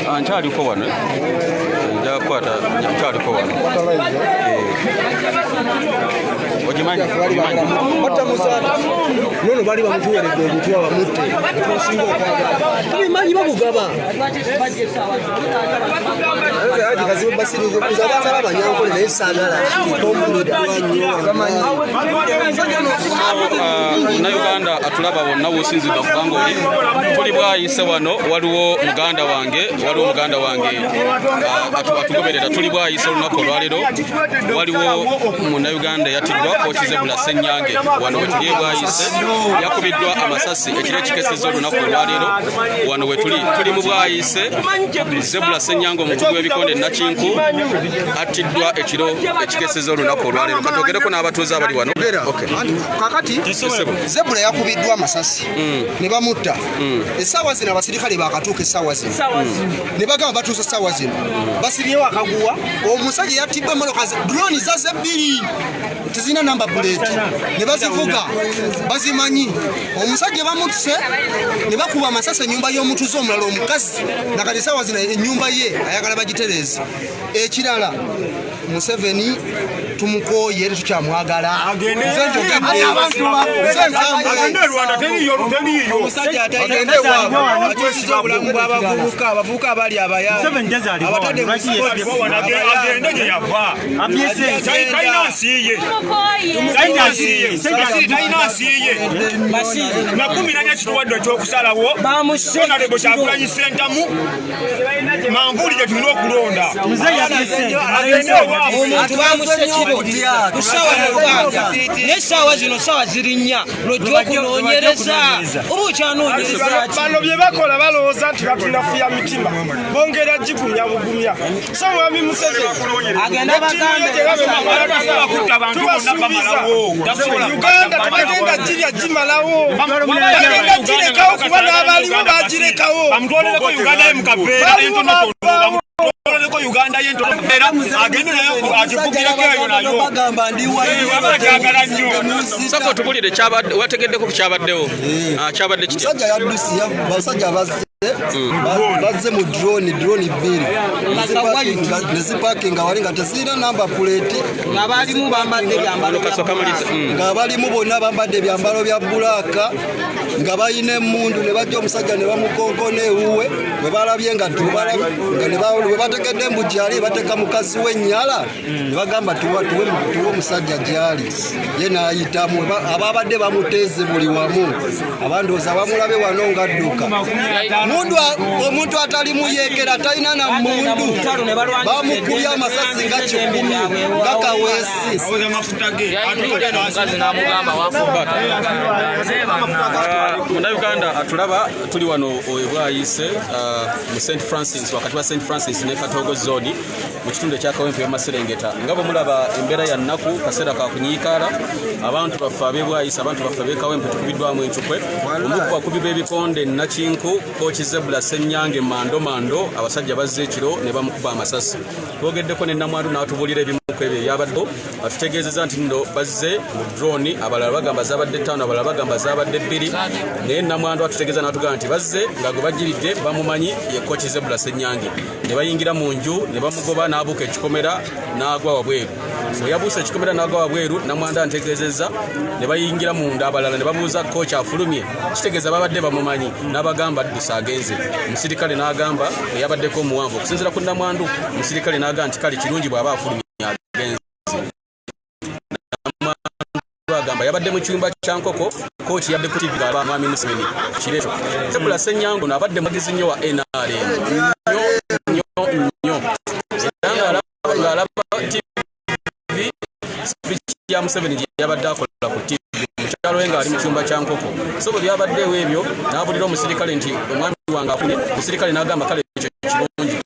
Ah, nkyaliko wano eh? Nja kukwata, nkyaliko wano. Eh. Ogimanyi, ogimanyi. Nono bali bamutuweredde obutwa bamutte, tusinga okwagala tubimanyi babugaba. Kazibu basirize kuza baagala Banyankole, naye saagala kikomuddwa nnyo. Munnayuganda atulaba wonna wosinzidwa, kubanga oli tuli Bwayise wano, waliwo muganda wange, waliwo muganda wange atugoberera. Tuli Bwayise olunaku olwaleero, waliwo munnayuganda eyatiddwa, Coach Zebula Ssenyange. Wano wetuli e Bwayise, yakubiddwa amasasi ekiro ekikeseza olunaku olwaleero. Wano wetuli, tuli mu Bwayise. Zebula Ssenyange, omukubi w'ebikonde nakinku, attiddwa ekiro ekikeseza olunaku olwaleero. Katwogereko n'abatuuze abali wano. Okay. Kakati Zebula yakubiddwa amasasi ne bamutta. Essaawa zino abasirikale bakatuuka, essaawa zino ne bagamba batuuse essaawa zino, basibyewo akaguwa. Omusajja yattiddwa emmotoka drone zaze bbiri, tezirina number plate, ne bazivuga bazimanyi. Omusajja bamutuse ne bakuba amasasi ennyumba y'omutuze omulala omukazi, nakati essaawa zino ennyumba ye ayagala bagitereeze. Ekirala, Museveni tumukooye, tetukyamwagala. Nze njogedde, nze nkambwe. Agende e Rwanda, teriyo, teriyo. Omusajja Agende ewaabwe. Akyusiza obulamu bw'abavubuka, abavubuka abali abayaaye abatadde mu sports. Agende gye yava. Talina nsi ye, talina nsi ye, talina nsi ye. 14 kituwadde ekyokusalawo. Honorable Kyagulanyi Ssentamu, manvuuli gye tulina okulonda. Agende ewaabwe. Omuntu bamusse kiro ku ssaawa 6, n'essaawa zino ssaawa ziri 4, lwojja okunoonyereza oba okyanoonyereza ki? Bano bye bakola balowooza nti batunafuya mitima, bongera gigumya bugumya. So mwami Museveni Agenda bagambe. Kutta abantu bonna. Tubasuubiza Bamalawo. Uganda tebagenda girya gimalawo, bagenda girekawo kuba n'abaliwo bagirekawo. Bamutwalireko Uganda ye mu kaveera. Baliwo. Entonotono. Bavaawo. Bamutwalireko Uganda ye entonotono, agende nayo, agivugireko eyo nayo. Bagamba ndi. Waba agyagala nnyo. Saka otubulire kyabadde, wategeddeko ku kyabaddewo. Ah, kyabadde kitya? Omusajja yaddusi, basajja bazze bazze mu drone, drone bbiri nezipakinga wali nga tezirina number plate. Nga balimu bambadde ebyambalo bya Kasooka maliriza. Ng'abalimu bonna bambadde ebyambalo bya black, nga balina emmundu, ne bajja omusajja ne bamukonkona ewuwe. Bwe balabye nga nga bwe bategedde mbu gyali, bateeka mukazi w'ennyala ne bagamba, "Tuwe omusajja gyali." Ye n'ayitamu. Ababadde bamuteeze buli wamu, abandooza bamulabe wano ng'adduka. Mundu omuntu atali muyeekera talina na mundu, bamukubye amasasi nga 100 nga kaweesi. Awoza amafuta ge. Omukazi n'amugamba wafuba. Munnayuganda atulaba, tuli wano Ebwayise mu St Francis, wakati wa St Francis ne Katogo Zone, mu kitundu ekya Kawempe y'Amaserengeta. Nga bwe mulaba, embeera ya nnaku, kaseera ka kunyiikaala. Abantu baffe ab'Ebwayise, abantu baffe ab'e Kawempe, tukubiddwamu encukwe. Omu ku bakubi b'ebikonde nakinku, Coach Zebula Sennyange Mando Mando, abasajja bazze ekiro ne bamukuba amasasi. Twogeddeko ne namwandu n'atubuulira ebimu ku ebyo ebyabaddewo. Atutegeezezza nti nno bazze mu drone, abalala bagamba zabadde ttaano, abalala bagamba zabadde bbiri, naye namwandu atutegeeza n'atugamba nti bazze nga gwe bagiridde bamumanyi, ye Coach Zebula Sennyange, ne bayingira mu nju ne bamugoba n'abuuka ekikomera n'agwa wabweru. Bwe yabuuse ekikomera n'agwa wabweru, namwanda ntegeezezza, ne bayingira munda abalala ne babuuza, "Coach afulumye?" Kitegeeza babadde bamumanyi. N'abagamba, "Adduse, agenze." Omusirikale n'agamba, eyabaddeko omuwanvu okusinziira ku namwandu, omusirikale n'agamba nti, "Kale kirungi bw'aba afulumye, agenze." Agamba yabadde mu kyumba kya nkoko. Coach yabadde ku TV ng'alaba mwami Museveni kiro ekyo. Zebula Ssenyange ono abadde muwagizi nnyo wa NRM, nnyo nnyo nnyo, era ng'alaba TV, speech ya Museveni gye yabadde akola ku TV, mukyalo we ng'ali mu kyumba kya nkoko. So bwe byabaddewo ebyo, n'abulira omusirikale nti, "Omwami wange afulumye." Omusirikale n'agamba, "Kale ekyo kirungi."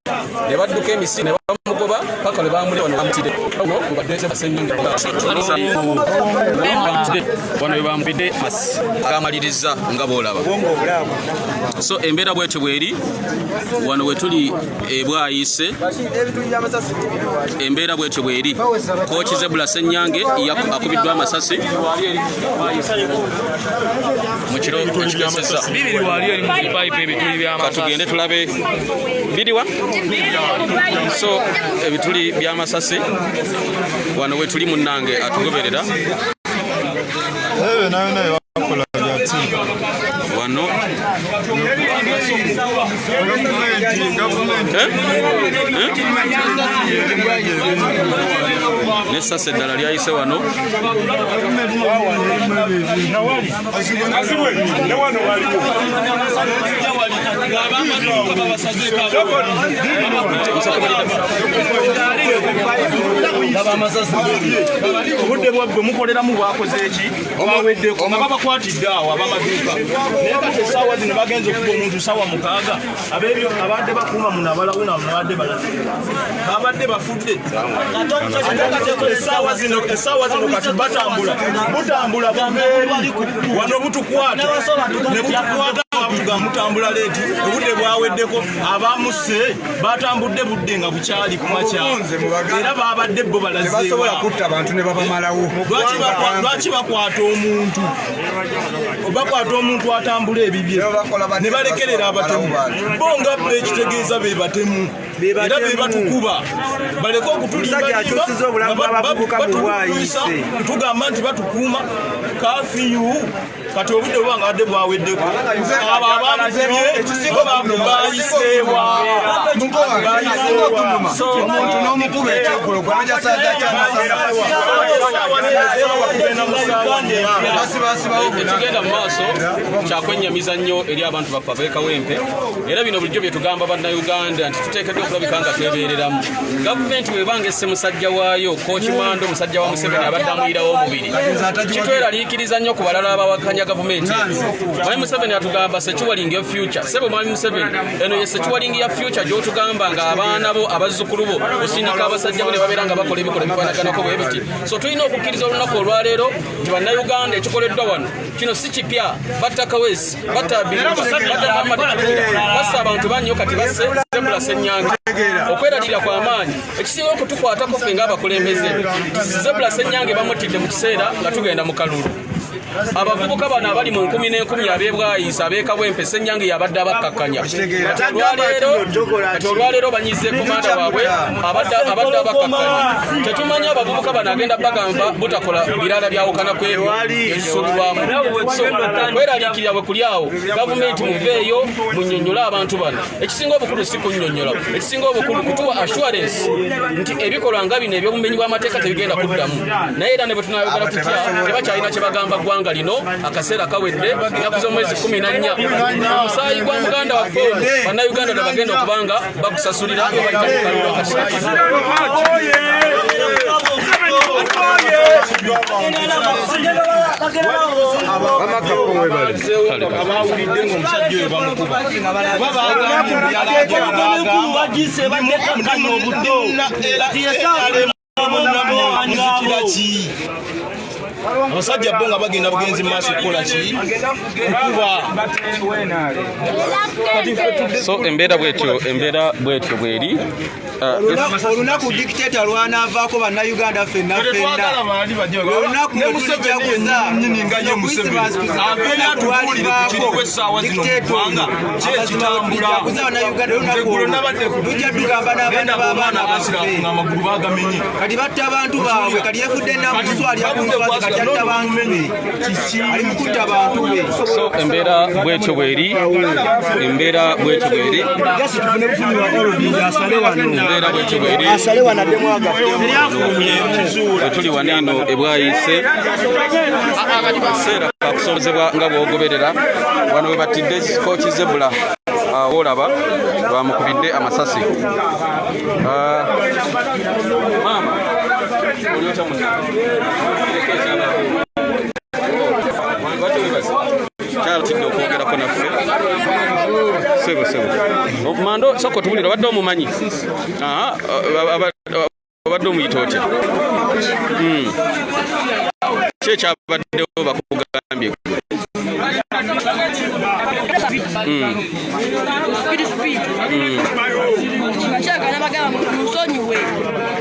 Ne badduka emisi ne bamugoba. Bamugoba paka lwe bamuleka wano bamutidde no badde Ssenyange wano we bamubidde amaliriza nga bw'olaba. So embeera bwetyo bweri wano we tuli ebwayise, embeera bwetyo bweri. Kooki Zebula Ssenyange akubiddwa amasasi mu kiro ekikesezza. Katugende tulabe biriwa. So ebituli by'amasasi wano we tuli, munnange atugoberera wano. N'essasi eddala lyayise wano. Obudde bwaggwe mukoleramu bwakoze eki bwaweddeko nga babakwatidde awo abamaduuka, naye kati essaawa zino bagenza okuba omuntu ssaawa 6 abebyo abadde bakuuma muno abalawuna babadde balazira babadde bafudde. Essaawa zino kati batambula butambula buveeri wano butukwata ne butukwata nga mutambula leeti, obudde bwaweddeko. Abamuse batambudde budde nga bukyali ku makya era babadde bo balazeewa. Kutta abantu ne babamalawo. Lwaki bakwata omuntu? Bakwata omuntu atambula ebibye ne balekerera abatemu bo nga bo ekitegeeza be batemu era be batukuba baleke okutulimba tugamba nti batukuuma kafiyu. Kati obudde buba nga badde bwaweddeko abo abamukubye bayiseewa. Omuntu n'omukuba ekyeggulo Ekigenda mu maaso kyakwennyamiza nnyo eri abantu baffe ab'e Kawempe, era bino bulijjo bye tugamba Bannayuganda nti tuteekeddwa okulabika nga twebeereramu. Gavumenti bwebanga esse musajja waayo Kooki Mando, musajja wa Museveni abadde amuyirawo omubiri, kitweraliikiriza nnyo ku balala abawakanya gavumenti. Mwami Museveni atugamba securing your future. Sebo Mwami Museveni, eno ye securing ya future gy'otugamba nga abaana bo, abazzukulu bo, osindika abasajja bo ne babeera nga bakola ebikolwa ebifaanaganako bwe biti. So tulina okukkiriza olunaku olwaleero nti Bannayuganda, ekikoleddwa wano kino si kipya. Batta Kawesi, batta Birunga, batta Muhammad Kirumira, basse abantu bannyo, kati basse Zebula Ssenyange. Okweralirira kw'amaanyi ekisinga okutukwatako ffe ng'abakulembeze, Zebula Ssenyange bamutidde mu kiseera nga tugenda mu kalulu. Abavubuka bano abali mu nkumi n'enkumi ab'ebwayisa ab'e Kawempe, Ssenyange yabadde abakkakkanya. Kati olwaleero banyize komanda waabwe abadde abakkakkanya. Tetumanyi abavubuka bano agenda bagamba butakola birala byawukana ku ebyo ebisuubirwamu. So kweraliikirira bwe kuli awo. Gavumenti, muveeyo munnyonnyole abantu bano. Ekisinga obukulu si kunnyonnyola, ekisinga obukulu kutuwa assurance nti ebikolwa nga bino ebyobumenyi bw'amateeka tebigenda kuddamu. Naye era ne bwe tunayogera tutya, tebakyalina kye bagamba ggwanga lino. Akaseera kawedde, ennaku z'omwezi 14, omusaayi gwa muganda waffe ono Bannayuganda ne bagenda okubanga bagusasulira nga bayita mu kalulu akaseera. Abawulidde ng'omusajja oyo bamukuba oba bagambye muzikira ki abasajja bo nga bagenda bugenzi maaso kukola ki kukuba. So embeera bwetyo, embeera bwetyo bweri. Olunaku dictator lwanaavaako, Bannayuganda ffenna ffenna, olunaku Ne Museveni yennyini nga ye Museveni aveeyo atubuulire ku kiriwo essaawa zino mu ggwanga, ki ekitambula. Eggulo nabadde ku Tujja tugamba n'abaana b'abaana baffe. Nga amagulu bagamenye. Kati batta abantu baabwe, kati yefudde namusu ali akunswazi, kati atta bantu be, ali mu kutta bantu be. So embeera bwetyo bweri, embeera bwetyo bweri, embeera bwetyo bweri. Asale wano addemu agatte. Wetuli wano eno ebwayise, kaseera kakusobozebwa nga bw'ogoberera wano we battidde Kooki Zebula woolaba bamukubidde amasasi. Maama, oli otya muno? Leka ekyalo. Lwaki weebase? Kyalo okwogerako naffe. Sebo, sebo. Mando, soko tubulire, obadde omumanyi? Aha, Obadde omuyita otya? Ki ekyabaddewo bakugambye gwe?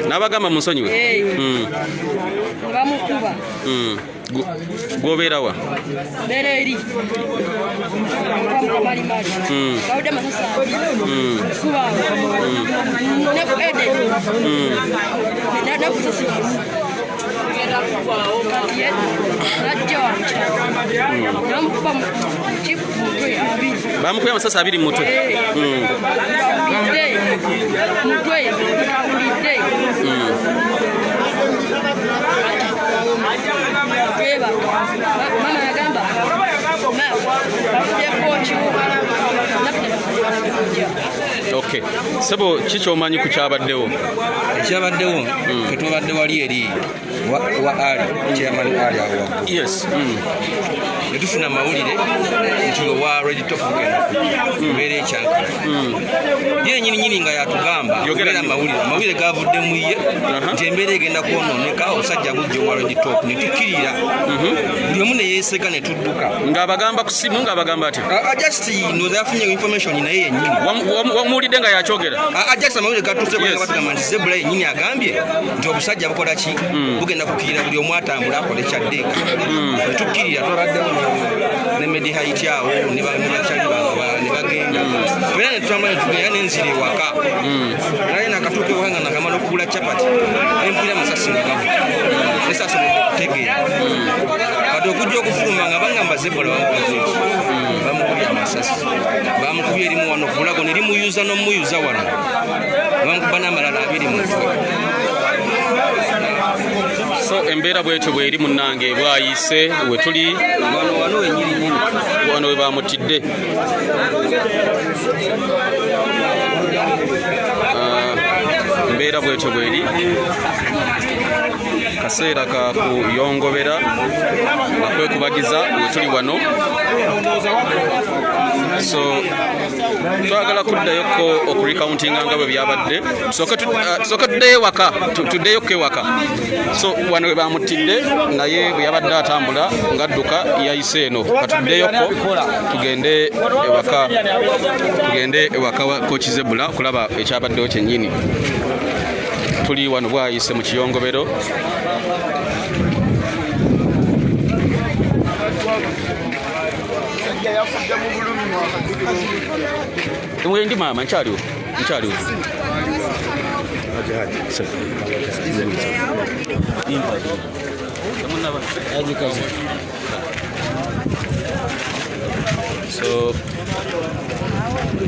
N'abagamba munsonyiwe? Bamukuba. Gwobeera wa? Mbeera eri malimali, bawudde amasasi abiri kuba ne ku Eden nakusasi kati najja wamukyalo namukuba mutwe abiri. Bamukubye amasasi abiri mu mutwe? Mutwe awulidde. Mama yagamba Okay. Sebo, ki ky'omanyi ku kyabaddewo? Ekyabaddewo tetubadde wali eri wa Ali, chairman Ali awo waggulu. Yes. Ne tufuna amawulire nti owa Red Top genda mbeera ekyankala. Ye nnyini nnyini nga yatugamba obeera amawulire, amawulire gavudde mu ye nti embeera egenda kwonooneka, obusajja bujja owa Red Top, ne tukkirira. Buli omu ne yeesega ne tudduka. Ng'abagamba ku simu, ng'abagamba atya? Just ndowooza yafunye information naye yennyini. Wamuwulidde nga yakyogera? Just amawulire gatuuse kubanga batugamba nti Zebula yennyini agambye nti obusajja bukola ki? Bugenda kukkirira buli omu atambula akole kyaddeeka. Ne tukkirira, twabaddewo ne Medi Haiti awo ne bakyali bange ne bagenda. Era ne tutambula ne tugenda n'enzira ewaka. Naye nakatuuka ewaka nga nakamala okugula chapati ne mpulira amasasi nga gavuga. Ne saasobola okutegeera. Kati okujja okufuluma nga bangamba Zebula bamukoze eki? Bamukubye amasasi. Bamukubye erimu wano ku bulago ne limuyuza n'omuyuza wano. Bamukuba n'amalala abiri mu mutwe. So embeera bwetyo bweri munnange bwayise we tuli wano wano wennyini nnyini wano we bamutidde. Embeera bwetyo bweri, kaseera ka kuyongobera nga kwekubagiza we tuli wano. So twagala kuddayoko okurecountinga nga bwe byabadde. Tusooke tuddeyo ewaka, tuddeyoko ewaka. So wano we bamutidde, naye bwe yabadde atambula ng'adduka yayise eno. Katuddeyoko tugende ewaka, tugende ewaka wa Coach Zebula okulaba ekyabaddewo kyennyini. Tuli wano bwayise mu kiyongobero. Ndi maama nkyaliwo, nkyaliwo. So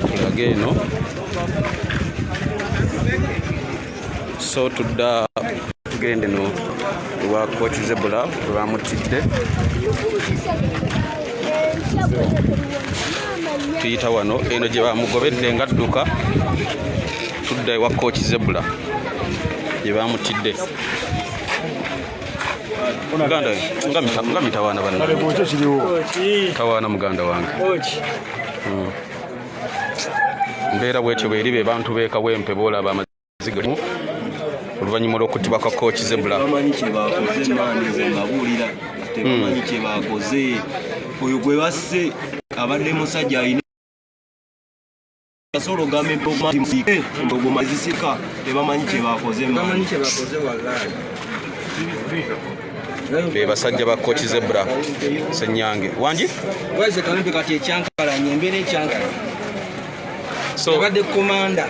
tulage eno. So tudda tugende no ewa Coach Zebula we bamutidde. Tuyita wano eno gye bamugobedde ng'adduka, tudda ewa Coach Zebula gye bamutidde. Muganda nga mitawaana bannange, tawaana muganda wange. Mbeera bwetyo bweri be bantu b'e Kawempe boolaba amaziga oluvannyuma lw'okuttibwa kwa Coach Zebula. Tebamanyi kye bakoze, maani nze mbabuulira, tebamanyi kye bakoze. Oyo gwe basse abadde musajja alina asobola ogamba empologoma ezisika, tebamanyi kye bakoze. Tebamanyi kye bakoze wallahi. Be basajja ba Coach Zebula Ssenyange. Wangi? Bwayise Kawempe kati ekyankalanye, embeera ekyankalanye. So abadde komanda.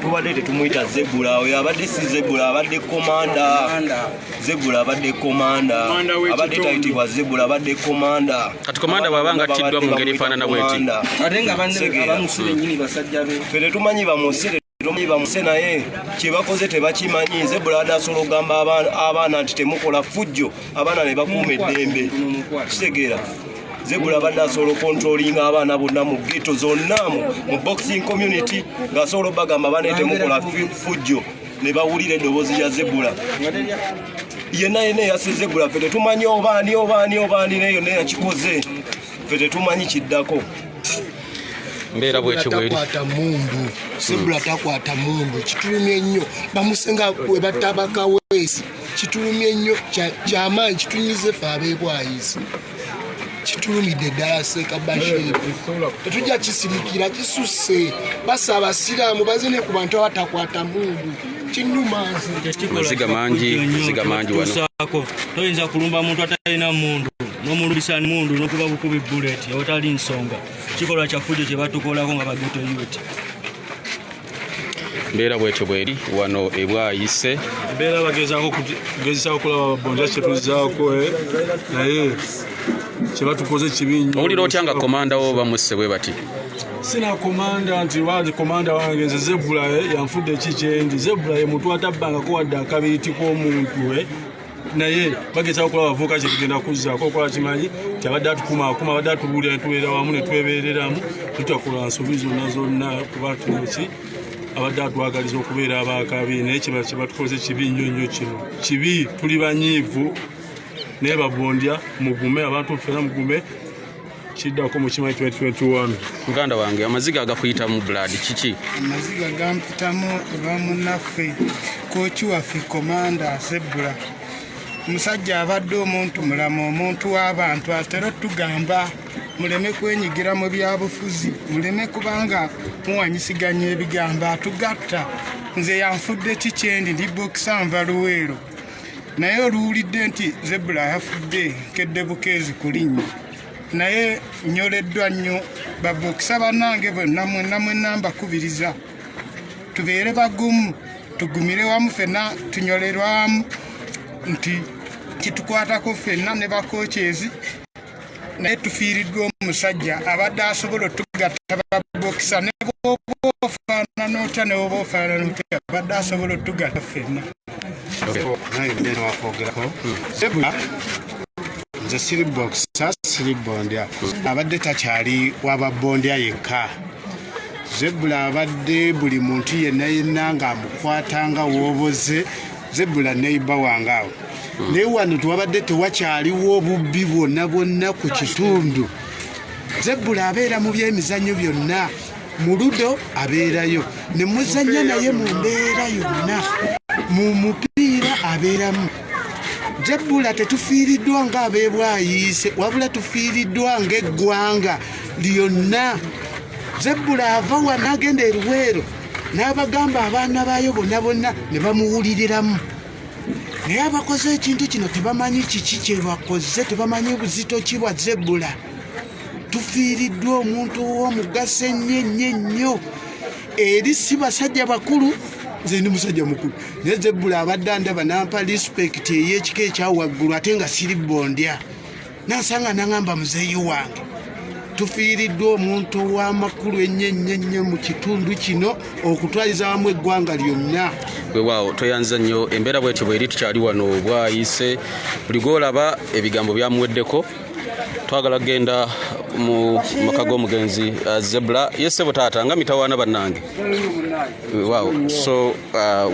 Tubadde tetumuyita Zebula, oyo abadde si Zebula, abadde komanda. Zebula abadde komanda, abadde tayitibwa Zebula, abadde komanda. Kati komanda bw'aba nga attiddwa mu ngeri efaanana bw'eti. Ate nga banne abamusire nnyini basajja be. Ffe tetumanyi bamusire, tetumanyi bamuse, naye kye bakoze tebakimanyi. Zebula adde asobola okugamba abaana nti temukola ffujjo, abaana ne bakuuma eddembe. Kitegeera. Zebula abadde asobola okontrolinga abaana bonna mu ghetto zonna, mu boxing community, ng'asobola obbagamba abaana temukola ffujjo, ne bawulira eddoboozi lya Zebula. Yenna yenna eyasse Zebula ffe tetumanyi obaani obaani obaani, naye yonna yakikoze ffe tetumanyi kiddako. Mbeera bwetyo bweri. Takwata mundu, Zebra takwata mundu. Kitulumye nnyo, bamusenga we batta Bakaweesi. Kitulumye nnyo, kyamaanyi, kitunyize ffe ab'ebwayisi, kitulumidde ddala. Seeka Bashir, tetujja kisirikira, kisusse. Basa abasiraamu bazine ku bantu abatakwata mundu. Kinnuma nze. Maziga mangi, maziga mangi wano. Tusaako toyinza kulumba muntu atalina mundu n'omulubisa mundu n'okuba bukubi bullet awatali nsonga. Kikolwa kya ffujjo kye batukolako nga ba ghetto youth. Mbeera bwetyo bweri wano ebwayise. Embeera bagezaako kugezesaako kulaba babonja kyetuzaako, naye kyebatukoze kibi nnyo. Owulira otya nga komanda wo bamusse bwe bati? Sina komanda nti wange komanda wange nze Zebula yanfudde eki kyendi. Zebula ye muntu atabbangako wadde akabiriti k'omuntu, naye bagezaako kulaba bavubuka kyetugenda kuzzaako okola. Kimanyi nti abadde atukumaakuma, abadde atubuulira netubeera wamu netwebeereramu, tutakola nsobi zonna zonna, kuba tunaki abadde atwagaliza okubeera abakabi. Naye kiba kyebatukoze kibi nnyo nnyo, kino kibi, tuli banyiivu. Naye babondya mugume, abantu ffena mugume, kiddako mukimanyi 2021. Muganda wange, amaziga agakuyitamu blood kiki? Amaziga gampitamu olwa munnaffe, coach waffe, komanda Zebula. Omusajja abadde omuntu mulamu, omuntu w'abantu, atera otugamba muleme kwenyigira mu byabufuzi, muleme kubanga muwanyisiganya ebigambo, atugatta. Nze yanfudde kikyendi, ndi bokisa, nva Luweero, naye oluwulidde nti Zebula yafudde nkedde bukeezi kulinnya, naye nyoleddwa nnyo. Babokisa bannange bonna mwenna mwenna mbakubiriza tubeere bagumu, tugumire wamu ffenna, tunyolerwamu nti kitukwatako ffenna ne bakokyezi. Naye tufiiriddwa omusajja abadde asobola otugatta babokisa, ne bwoba ofaanana otya, ne bwoba ofaanana otya, abadde asobola otugatta ffenna. Nange wakwogerako Zebula, nze siri bokisa, siri bondya. Abadde takyali wababondya yekka. Zebula abadde buli muntu yenna yenna ng'amukwata nga wooboze. Zebula neighbour wange awo, naye wano tewabadde tewakyaliwo obubbi bwonna bwonna ku kitundu. Zebula abeera mu byemizannyo byonna, mu ludo abeerayo ne muzannya naye mu mbeera yonna, mu mupiira abeeramu. Zebula tetufiiriddwa ng'abeebwayiise, wabula tufiiriddwa ng'eggwanga lyonna. Zebula ava wano agenda eruweero n'abagamba abaana baayo bonna bonna ne bamuwuliriramu. Naye abakoze ekintu kino tebamanyi kiki kye bakoze, tebamanyi buzito ki bwa Zebula. Tufiiriddwa omuntu ow'omugaso ennyo ennyo ennyo eri si basajja bakulu. Nze ndi musajja mukulu, naye Zebula abadde andaba nampa respect ey'ekika ekyawaggulu, ate nga siri bondya. Nansanga naŋamba muzeeyi wange. Tufiiriddwa omuntu ow'amakulu ennyo ennyo ennyo mu kitundu kino, okutwaliza wamu eggwanga lyonna. Weewaawo, toyanza nnyo. Embeera bwetyo bweri, tukyali wano bwayise. Buli gwolaba ebigambo byamuweddeko. Twagala kugenda mu maka g'omugenzi Zebula. Yesebo taata, nga mitawaana bannange. Weewaawo, so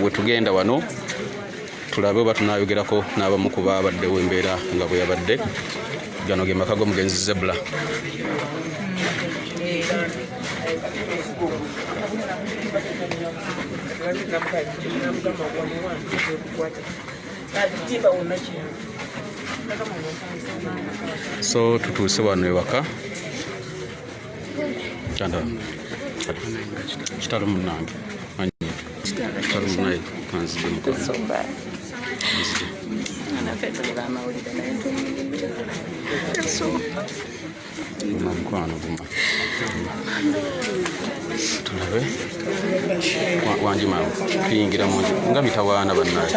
wetugenda wano tulabe oba tunayogerako n'abamu ku babaddewo embeera nga bwe yabadde. Gano ge maka g'omugenzi Zebula. So tutuuse wano ewaka. Kanda kitalo munnange, manyi kitalo munnaye, kanzige mukono. Nzige. Naffe tuli bamawulire, naye tumulira. Guma mukwano, guma, tulabe. Wangi maama, tuyingira munju nga mitawaana bannaye.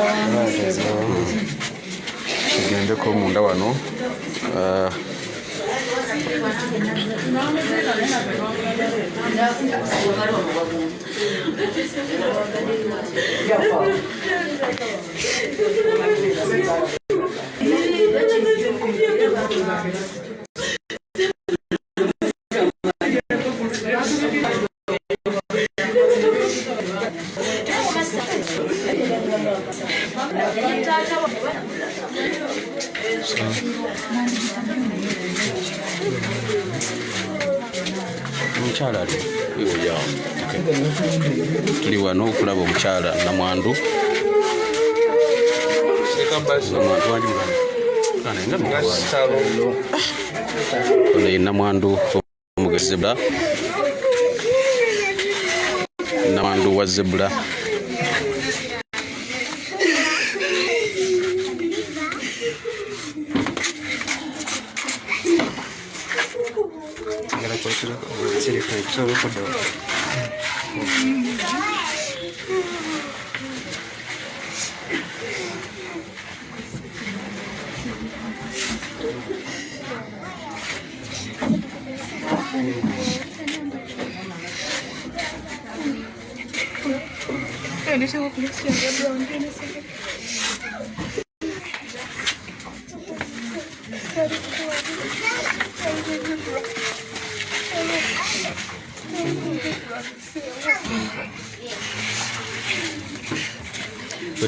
Tugendeko munda wano. Ah, Omukyala ali tuli wano okulaba omukyala namwandu. Ono ye namwandu omugezi Zebra, namwandu wa Zebra.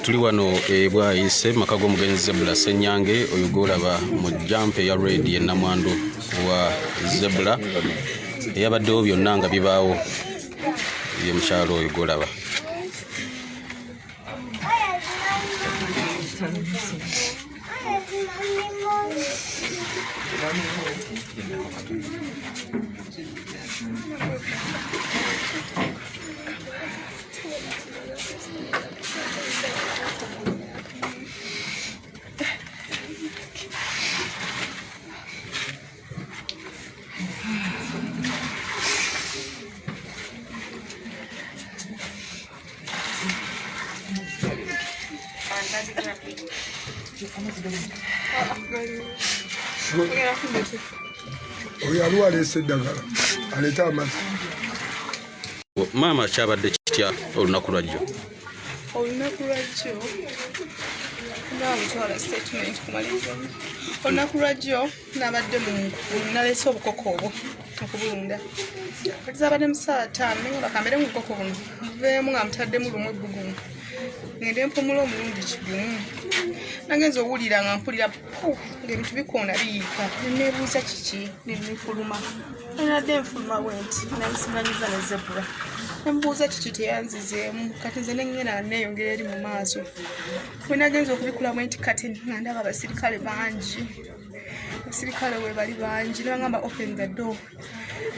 Tuli wano ebwayise maka g'omugenzi Zebra Ssenyange, oyo gw'olaba mu jampa eya red ye namwandu wa Zebra eyabaddewo byonna nga bibaawo, ye mukyalo oyo gw'olaba. Oyo aliwo aleese eddagala, aleete amazzi. Maama, kyabadde kitya olunaku lwajjo? Olunaku lwajjo naabutwala statement kumaliriza. Olunaku lwajjo nabadde naleese obukoko obwo okubulunda. Kati zabadde mu ssaawa 5, nengamba kambeere mu bukoko buno nveemu nga mutaddemu lumu ebbugumu, ngende mpumula omulundi kigumu. Nagenza owulira nga mpulira pu ng'ebintu bikoona biyiika, neneebuuza kiki, nenefuluma. Nenadde nfuluma bwe nti nayisiganyiza ne Zebra, nembuuza kiki, teyanzizeemu. Kati nze nengenda neeyongera eri mu maaso. Bwe nagenza okubikula bwe nti kati nga ndaba abasirikale bangi, abasirikale we bali bangi, ne bagamba open the door.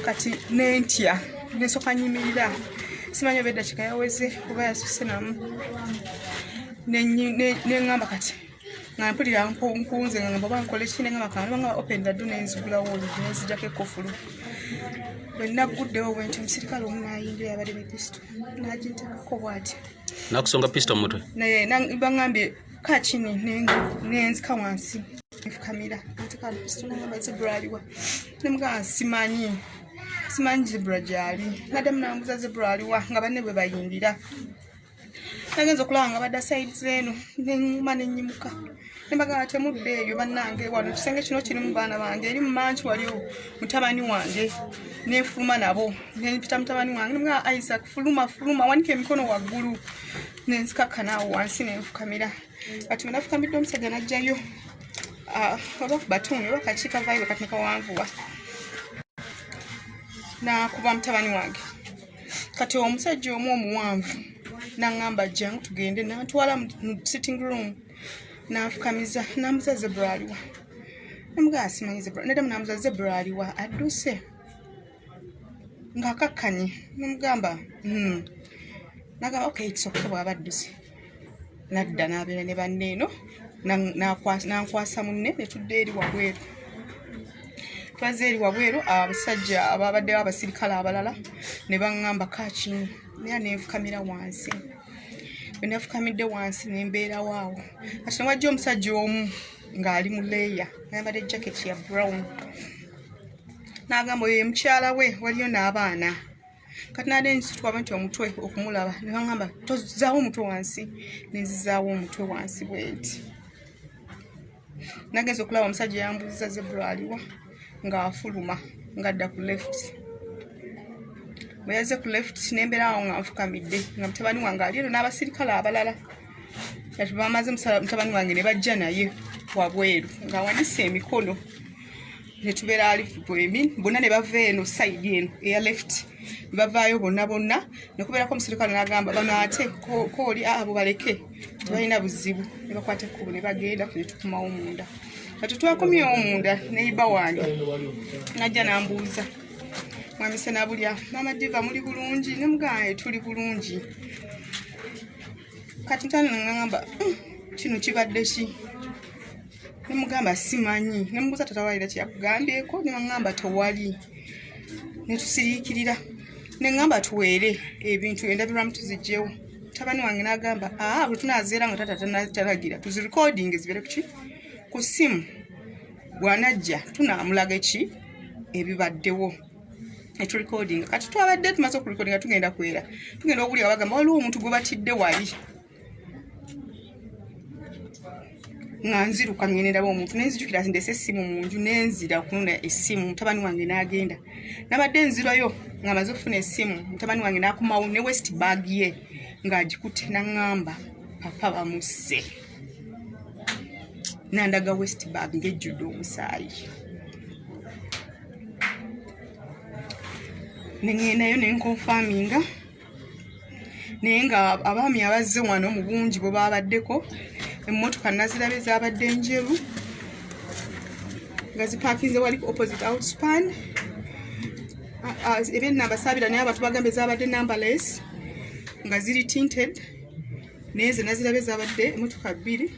Kati nentya, nensooka nyimirira, simanyi oba eddakiika yaweze oba yasuse namu. Neŋŋamba kati nga mpulira nkunze, nga ngamba oba nkole ki, neŋŋamba kange bagamba open the door, nenzigulawo oluggi nenzijjako ekkufulu. Bwe nagguddewo bwe nti omusirikale omu n'ayingira, yabadde ne pisito, n'aginteekako bw'ati. Nakusonga pisito mu mutwe? Naye baŋŋambye kakini, nenzika wansi nfukamira, nteeka pisito, nagamba Zebra aliwa? Nemugamba simanyi, simanyi Zebra gy'ali. Naddamu nambuuza Zebra aliwa, nga banne bwe bayingira. Nagenza okulaba nga badda sides eno, neŋŋuma nenyimuka, nembagamba temudde eyo bannange, wano ekisenge kino kirimu baana bange, eri mu manki waliwo mutabani wange. Nenfuluma nabo, nempita mutabani wange, nemugamba Isaac fuluma, fuluma, wanika emikono waggulu. Nenzikakkana awo wansi nenfukamira. Kati bwe nafukamidde omusajja n'ajjayo oba batuuni oba kaki kavaayo kati nekawanvuwa, nakuba mutabani wange. Kati omusajja omu omuwanvu naŋŋamba jangu tugende, nantwala mu sitting room, nanfukamiza, nambuza Zebra aliwa? Namugamba simanyi Zebra. Neddamu nambuza Zebra aliwa, adduse ng'akakkanye. Namugamba nagamba okay it's okay bw'aba adduse. Nadda n'abeera ne banne eno, nankwasa munne, ne tudda eri wabweru. Twazze eri wabweru, abasajja ababaddewo abasirikale abalala ne baŋŋamba kakini, naye nenfukamira wansi. Bwe nafukamidde wansi ne mbeerawo awo. Kati ne wajja omusajja omu ng'ali mu leeya, ayambadde jaketi ya brown, n'agamba oyo ye mukyala we, waliyo n'abaana. Kati nadde nsitwaba nti omutwe okumulaba, ne baŋŋamba tozaawo omutwe wansi, nenzizaawo omutwe wansi bwe nti. Nagenza okulaba omusajja yambuuziza Zebra aliwa, ng'afuluma ng'adda ku left. Bwe yazze ku left nembeera awo nga nfukamidde, nga mutabani wange ali eno n'abasirikale abalala. Kati bamaze mutabani wange ne bajja naye wabweru ng'awanise emikono. Netubeera alifu bwemi bonna ne bava eno side eno eya left, bavaayo bonna bonna, nekubeerako omusirikale n'agamba bano ate kooli abo baleke, tebalina buzibu. Ne bakwata ekkubo ne bagenda, ffe ne tukomawo munda. Kati twakomyewo munda, neiba wange najja n'ambuuza, "Mwami Senabulya, Maama Diva, muli bulungi?" Ne mugamba, "Tuli bulungi." Kati ntano nagamba, kino kibadde ki?" Nemugamba, "Simanyi." Nemubuuza, "Tata walira kyeyakugambyeko?" Nemagamba, "Tewali." Netusiriikirira. Neŋŋamba, "Tuweere ebintu, endabirwamu tuzigyewo." Mutabani wange n'agamba, "Aa, bwe tunaazeera nga tata talagira, tuzirecording zibeere kuki ku ssimu, bw'anajja tunaamulaga ki ebibaddewo." Neturecordinga. Kati twabadde tumaze okurecordinga, tugenda kwera, tugenda okuwulira bagamba waliwo omuntu gwe batidde wali. Nga nziruka ngenda ndaba omuntu, nenzijukira nti ndese essimu mu nju, nenzira okunona essimu. Mutabani wange n'agenda, nabadde nzirayo nga maze okufuna essimu, mutabani wange n'akomawo ne waist bag ye ng'agikutte, n'aŋŋamba, "Papa bamusse." Nandaga waist bag ng'ejjudde omusaayi. Neŋŋendayo nenconfirminga, naye nga abaami abazze wano mu bungi bwe babaddeko, emmotoka nazirabe zabadde njeru nga zipakinze wali ku opposite Outspan. Ebyenamba saabira, naye abantu bagambe zabadde numberless nga ziri tinted, naye nze nazirabe zabadde emmotoka bbiri,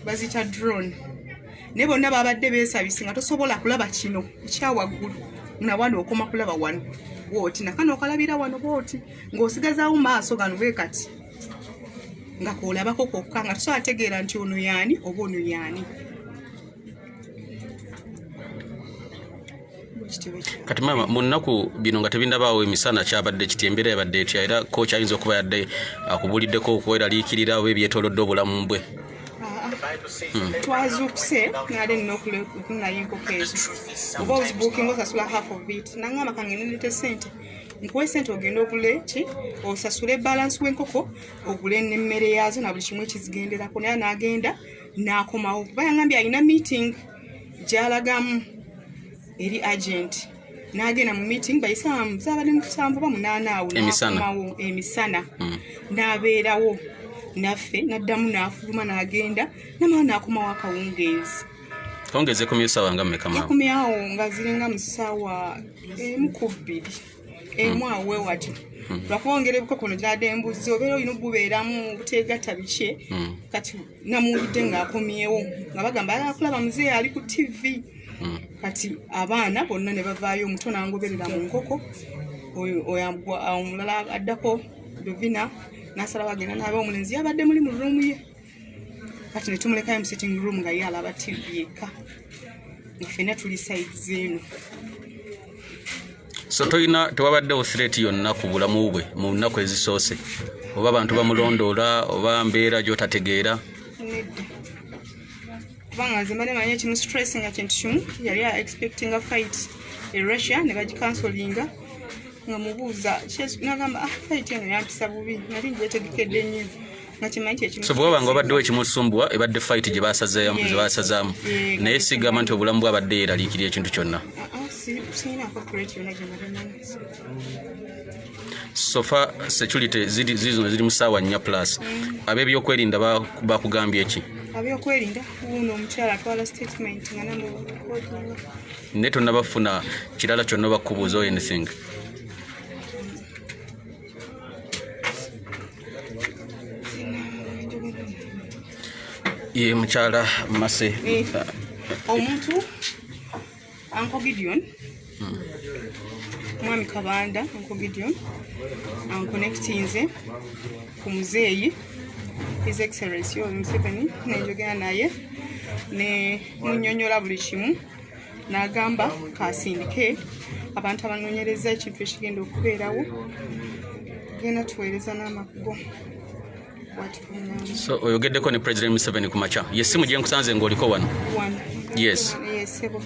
baziyita drone, naye bonna babadde beesabise nga tosobola kulaba kino ekyawaggulu, nawano okoma kulaba wano bwoti, nakano okalabira wano bwoti, ng'osigazaawo maaso gano bwe kati nga koolabako kokka, nga tosobola tegeera nti ono yaani oba ono yaani. Kati maama, mu nnaku bino nga tebindabaawo emisana, kyabadde kiti? Embeera yabadde etya? Era kooki ayinza okuba yadde akubuuliddeko okweraliikirira oba ebyetoolodde obulamu bwe? Twazuukuse, nade nina okunayo enkoko ezo, oba ozibookinga osasula half of it. Nangamba, "Kange nendete sente, nkuwe sente ogende ogule ki, osasule balance w'enkoko, ogule n'emmere yaazo na buli kimu ekizigenderako." Naye n'agenda n'akomawo, kuba yangambye alina meeting gy'alagamu eri agent, n'agenda mu meeting bayisaamu zaabadde mu 7 ba 8 awo. Emisana. N'akomawo emisana, n'abeerawo naffe, n'addamu n'afuluma n'agenda, namala n'akomawo akawungeezi. Kawungeezi ekomyewo ssaawa nga mmeka, maama? Yakomyawo nga ziringa mu ssaawa 1 ku 2, 1 awo wewati, lwakuba ongera ebikoko no gyadde embuzi obeera olina obubeeramu buteegatta biki. Kati namuwulidde ng'akomyewo nga bagamba ayagala kulaba muzeeyi ali ku TV. Kati abaana bonna ne bavaayo, omuto n'angoberera mu nkoko, oyo omulala addako Dovina n'asalawo agenda n'aba omulenzi yabadde muli mu room ye. Kati ne tumulekayo mu sitting room nga ye alaba TV yekka, nga ffenna tuli sides eno. So tolina, tewabaddewo threat yonna ku bulamu bwe mu nnaku ezisoose, oba abantu bamulondoola, oba mbeera gy'otategeera? Nedda, kubanga nze mbadde manyi ekimu stress nga kintu kimu, yali expectinga fight e Russia ne bagicancelinga. Nga mubuuza, nagamba, "Ah, fight eno yampisa bubi, nali ngyetegekedde nnyo," nga kimanyi kyekimu. So bwe waba nga wabaddewo ekimusumbuwa, ebadde fight gye basazaamu, naye sigamba nti obulamu bwabadde yeeraliikirira ekintu kyonna? Ah, ah, siyinaako threat yonna gye mbadde manyi. So far security ziri zino ziri mu ssaawa 4 plus, ab'ebyokwerinda bakugambye ki? Abyokwerinda, wuuno omukyala atwala statement nga namukodinga. Naye tonnabafuna kirala kyonna bakubuuza or anything? Ye mukyala Mase. Omuntu Uncle Gideon, mwami Kabanda, Uncle Gideon anconnectinze ku muzeeyi His Excellency Yoweri Museveni, nenjogera naye ne munyonyola buli kimu, n'agamba kasindike abantu abanoonyereza ekintu ekigenda okubeerawo, genda tuweereza n'amakugo. Bw'atyo bwe So oyogeddeko ne President Museveni ku makya? Ye simu gye nkusanze ng'oliko wano? Wano. Yes. Yes, sebo.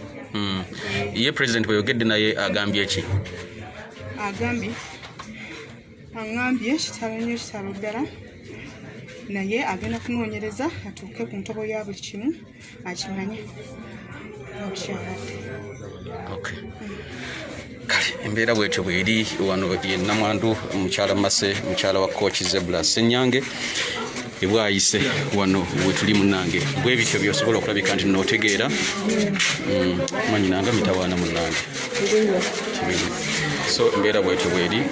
Ye president bweyogedde naye agambye ki? Agambye, aŋŋambye kitalo nnyo, kitalo ddala. Naye agenda kunoonyereza atuuke ku ntobo ya buli kimu akimanye obukyabadde. Okay. Kale embeera bwetyo bweri wano ye Namwandu mukyala Mase, mukyala wa Coach Zebra Ssenyange ebwayise wano wetuli munnange. Bwe bityo by'osobola okulabika nti n'otegeera. Manyinanga mitawaana munnange. So embeera bwetyo bweri.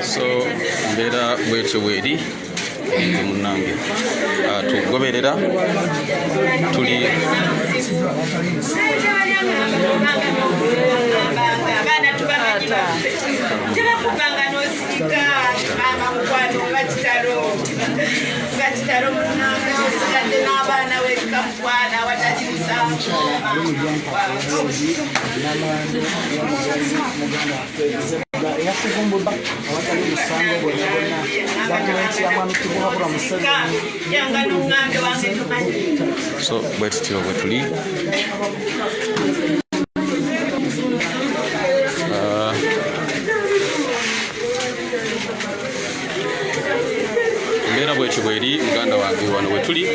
So mbeera bwetyo bweri munnange, tugoberera tuli abaana tubamanyi baffe tebakubanga n'osirika maama mukwano nga kitalo munnange osigadde n'abaana wekka mukwana awatali musango. Eyakuvumbulwa awatali musango gwonna gwonna gavumenti ya Mwami Tibuhaburwa Museveni. So bwe tutyo bwe tuli. Embeera bwetyo bweri muganda wange wano we tuli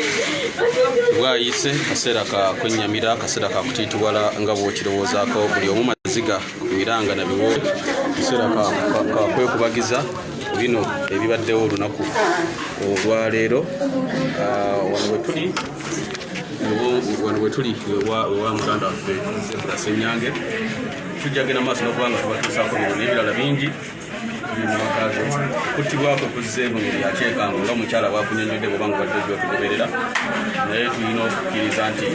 bwayise kaseera ka kwennyamira, kaseera ka kutiitiwala nga bw'okirowoozaako buli omu maziga miranga na biwo, kaseera ka kwekubagiza bino ebibaddewo olunaku olwaleero. Wano we tuli wano we tuli wewa muganda waffe Zebra Ssenyange. Tujja genda maaso n'okuba nga tubatuusaako bino n'ebirala bingi kuttibwako kuzze mu ngeri ya kyekango nga omukyala bwakunyonnyodde bw'oba nga obadde ojja otugoberera, naye tulina okukkiriza nti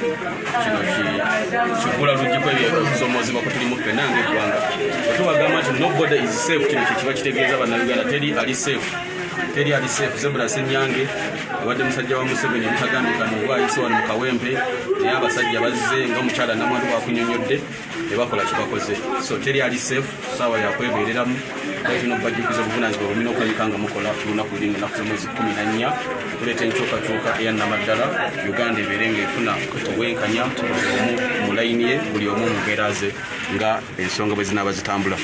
kino kigula luggi kw'ebyo okusomoozebwa kwe tulimu ffenna ng'eggwanga. Bwe tubagamba nti nobody is safe, kino kye kiba kitegeeza Bannayuganda teri ali safe, teri ali safe. Zebra Ssenyange abadde musajja wa Museveni omutagambika mu bwayise wano mu Kawempe, naye abasajja bazze nga omukyala Namwandu bwakunyonnyodde ne bakola kye bakoze. So teri ali safe, ssaawa yakwebeereramu. Tulina okubajjukiza obuvunaanyizibwa bwe mulina okulabika nga mukola ku lunaku luli ennaku z'omwezi 14 okuleeta enkyukakyuka eya nnamaddala, Uganda ebeere ng'efuna obwenkanya buli omu mu layini ye, buli omu mu mbeera ze nga ensonga bwe zinaaba zitambula.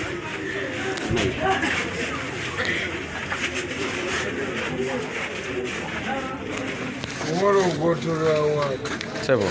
Sebo.